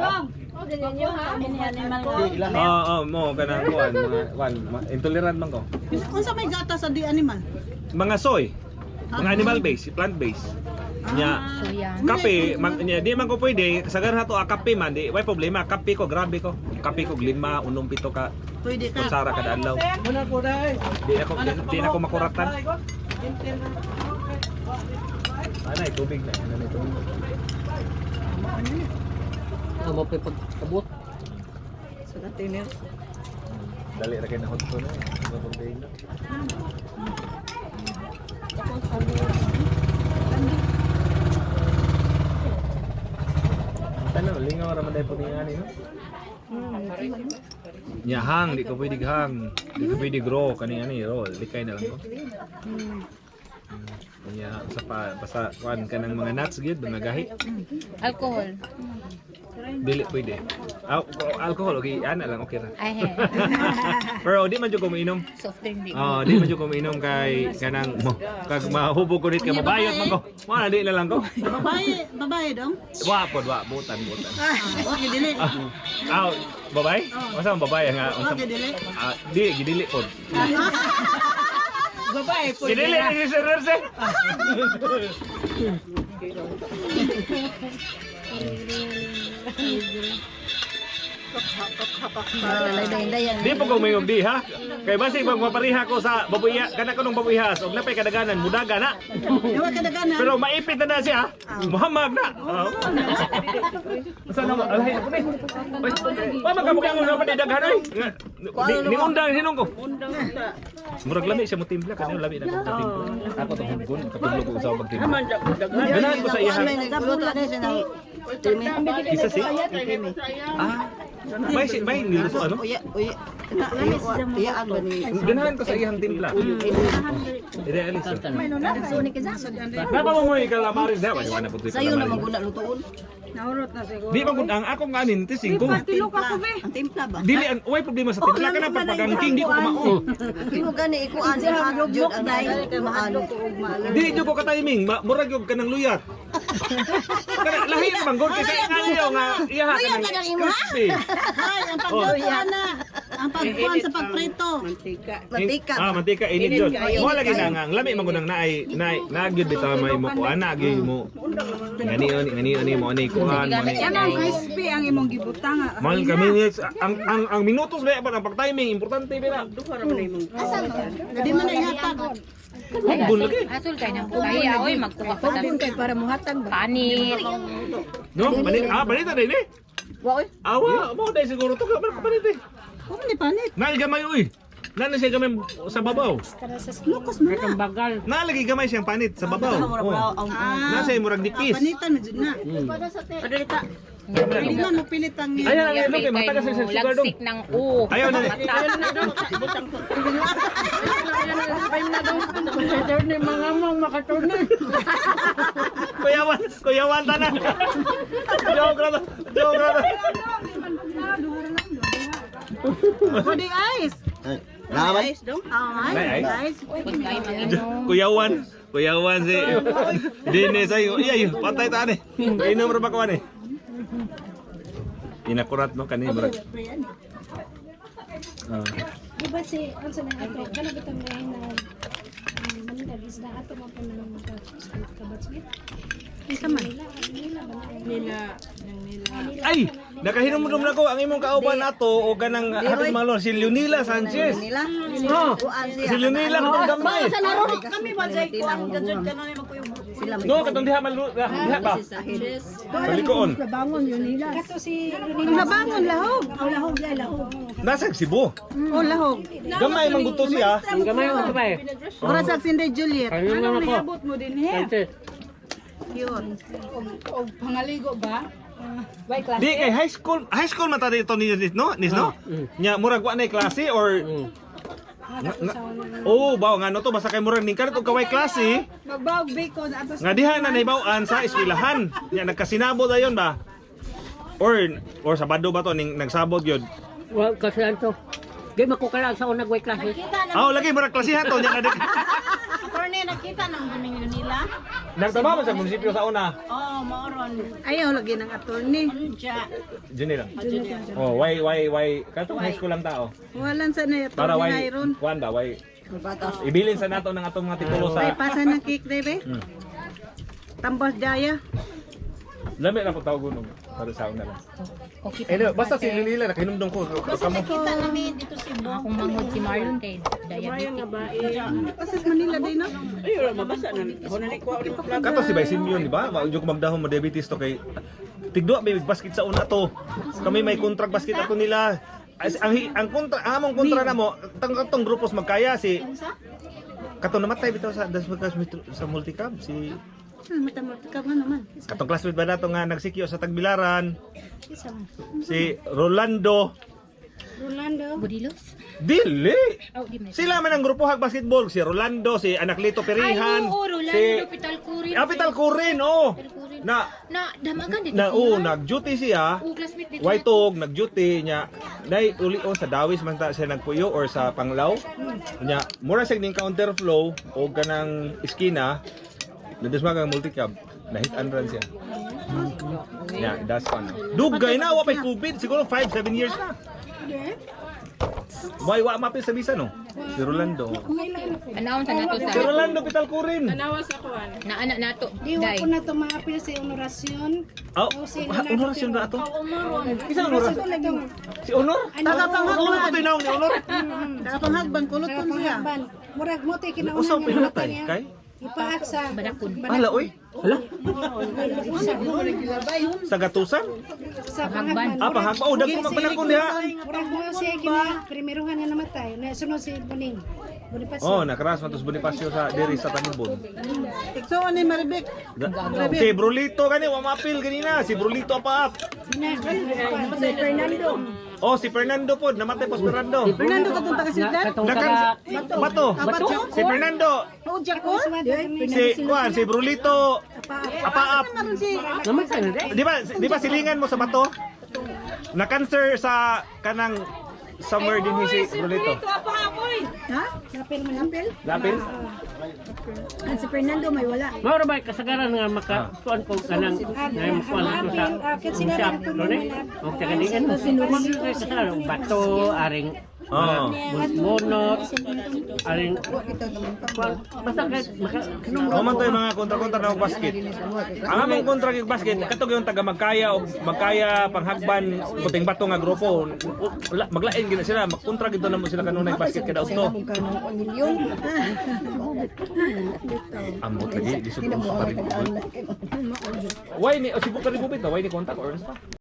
Dong. Oo, oh, mo kanang kuan, mga kuan, intolerant man ko. Unsa may gata sa di animal? Mga soy, mga animal based, plant based. Nya, Soya. kape, mag, nya, di man ko pwede, sagar na to ah, kape man, di, way problema, kape ko, grabe ko. Kape ko, lima, unom, pito ka, Pwede ka. kutsara kada adlaw. Di na ko makuratan. Anay, tubig na, ano na tubig. Amo pa pagkabot. Sa container. Dali ra kay na hot ko na. Sa container. Tanaw, lingaw ra man dai po ani no. Nya hang, di ko pwede hang. Di ko pwede grow kani ani roll, likay na lang ko. Nya sa pa basta kuan ka ng mga nuts gyud, mga gahi. Alcohol. Dili pwede. Ah, alcohol okay, ana lang okay ra. Ay, he. Pero di man jud ko mainom. Soft drink di. Oh, di man jud ko mainom kay kanang mo kag mahubog ko nit kay mabayot man ko. Mo na di na lang ko. Babae, babae dong. Wa pod wa butan butan. Ah, okay dili. Ah, babay? Unsa ang babay nga? Unsa? Okay dili. Ah, di gidili pod. Babae po. Gidili ni si Sir Rerse. Di po ko mayong di ha. Kay basig pag mapariha ko sa babuya, kana ko nung babuyas og napay kadaganan mudaga na. Yawa kadagana. Pero maipit na na siya. Muhammad na. Oh. Unsa na mo? Alhay ako ni. Wa man ka mo nga pa daghan oy. Ni undang sinong ko. Murag lami siya mo timpla kasi lami na ko timpla. Ako tong huggon katulog ko sa pagtimpla. Ganahan ko sa iyang isa si. Ah. May niluto ano? Ganahan ko sa iyang timpla. Ide alis. Napa mo mo kalamaris da? Wala na po Sayo na maguna lutoon. Di man gud ang akong anin tising ko. Ang timpla ba? Dili ang way problema sa timpla kana pagpagangking di ko kumao. Imo gani ikuan hot jud ang kuan. Di jud ko ka-timing, murag jud kanang luyat. Kana lahi man gud kay sa nga nga iya Luyat kanang ka ng imo, ha? crispy. Ay, ang pagluto ana. Ang pagkuan sa pagprito. Mantika. Ah, mantika init jud. Mo lagi na nga ang lami man gud ang naay naay nagyud bitaw may mo kuan nagyud mo. Ngani ani ngani ani mo ani kuan mo ani. Yan ang crispy ang imong gibutang. Mahal kami minutes ang minutos ba ang pag-timing importante ba na. Di man na ihatag. Huggon lagi. Asul kay nang putaya oy magkuha ka Kung kay para muhatag ba? Panit. No, panit ah panita din eh. Wa oy. Awa, mo dai siguro to ka panit eh. Huwag ni panit. Naal gamay uy. Nana siya gamay sa babaw. Lukos mo na. Nalagi gamay siyang panit sa babaw. Oh. Nasa murag nipis. Panitan mo jud na. Hindi man mo pilit ang Ayan, ayan, Kay okay, matagas mo sa sugar dong. Lagsik ng U. Ayaw na. Kuyawan, kuyawan tanan. Joke ra to. Joke ra to. Pwede ice. Naman? Ay, Ay, ice. Pagkay manginom. Kuyawan, kuyawan si Dine sayo. Iya, iya, patay ta ani. Inom ra ba ko ani? Inakurat no kani murag. Ah. Di ba si, ano sa nang ato, kana ba itong ngayon na mandag isda ato mo pa nang kabatsgit? Isa man. Nila, nila ba na? Ay, nakahinumdum na ko ang imong kauban ato o kanang happy malor si Leonila Sanchez. Nila. Oh, Kuan siya. si Leonila katong gamay. Kami man say kuan gajud kanon sila may No, katong diha man diha ba? Sa likoon. Kato si Leonila. Nabangon lahog. Oh, lahog, ya, lahog. Nasa Cebu. Oh, lahog. Gamay man gud to siya. Ang gamay ang gamay. Ora sa Sinday Juliet. Kayo na Anong ako. niabot mo din he? Sanchez. Cute. Og pangaligo ba? Way klase. Di kay high school man ta dito ni no? Nis no? Nya murag wa na klase or Oh, baw nga no to basta kay murag ning karit og kaway klase Magbawg bacon ato nga diha na nahibaw-an sa eskwelahan. Nya nagkasinabot ayon ba? Or Sabado ba to ning nagsabot gyud. Wa kasi anto. Gay makukalag sa unag way klase. Ah, lagi murag klasihan to nya na Attorney, nag Nakita naman kami nila. Nagtrabaho man sa munisipyo sa una. Oh, maoron. Ayaw lagi ng attorney. Unja. Diyan lang. Oh, why katong high school lang tao. Walan sa na Para attorney why Nairon. kuan ba why ibilin sa nato ng atong mga titulo sa Ay pasa ng cake bebe. Tambas Jaya. Lami lang pag tawag unog para sa una lang. Okay. Anyway, basta si Lilila nakahinumdum ko. Basta nakita namin dito si Bo. Akong mangod si Marlon kay diabetic. Pasas Manila din no? Kato si Bay Simeon, di ba? Wa jud ko magdahom mo diabetes to kay tigduwa may basket sa una to. Kami may contract basket ato nila. As, ang kontra among kontra namo tang katong grupos magkaya si katong namatay bitaw sa sa multicab si Mata ka ba naman? katong classmate ba nato nga nagsikyo sa Tagbilaran si Rolando. Rolando. Budilos? Dili. Oh, di man. Sila man ang grupo hag basketball si Rolando, si Anacleto Perihan, Ay, oo, Rolando si Pitalcurin. Ah, Pitalcurin, oh. Pitalcurin. Na Na, damagan dito na siya. oh, nag-duty siya. Oo, classmate dito. White og nag-duty niya. Nay uli on sa Dawis man ta siya nagpuyo or sa Panglao. Nya mura siya ning counterflow o kanang iskina. Nadismag ang multicab. Na-hit and run siya. Nya, that's one. Dugay na wa pay COVID siguro 5 7 years na. Why wa mapil sa bisa no? Si Rolando. Anaon sa nato Si sa Rolando Pitalcurin. na anak nato. Di wa Day. ko na to maapil si Honoracion. Oh, O si Honoracion ba ato? Isa Honoracion. Si Honor? Taga Honor ko panghagban. tinawag ni Honor. Taga panghagban kulot kun siya. Panghagban. Murag mo tay kinauna Usaw nga pinatay namatay niya. kay? Ipaak sa Banakon. Ala oy. Hala. Sa gatusan? Sa panghagban. Ah, panghagban. Oh, dagko magpanakon diha. Murag mo siya kina primeruhan nga namatay. Na sunod si Buning. Bonifacio. Oh, nakras man tos Bonifacio sa diri sa Tanibon. Igsoon ni Maribek. Si Brulito gani wa mapil ganina, si Brulito pa up. Si Fernando. Oh, si Fernando pod, namatay po si Fernando. Fernando katong taga siyudad. Katong Nakan taga Bato. Bato? Si Fernando, Maudya ko. si Juan, si Brulito apa up. Maron si Namatay na di. Di ba silingan mo sa bato? Na cancer sa kanang somewhere din si Brulito. Ha? Napil man napil. Lapil? Ang si Fernando may wala. Mao ra ba kasagaran nga maka kuan ko kanang na kuan ko sa shop no ni. Og tagalingan. Kasagaran bato aring Oo. Monot aring kuan basta kay maka Mao man to yung mga kontra-kontra na og basket. Ang among kontra yung basket, katong yung taga Magkaya o Magkaya panghagban puting bato nga grupo. Wala, maglain gina sila, magkontra gid na mo sila kanunay basket kada udto. Ambot lagi di sa pa rin. Why ni o Cebu ka rin bubit na why ni contact or ano pa?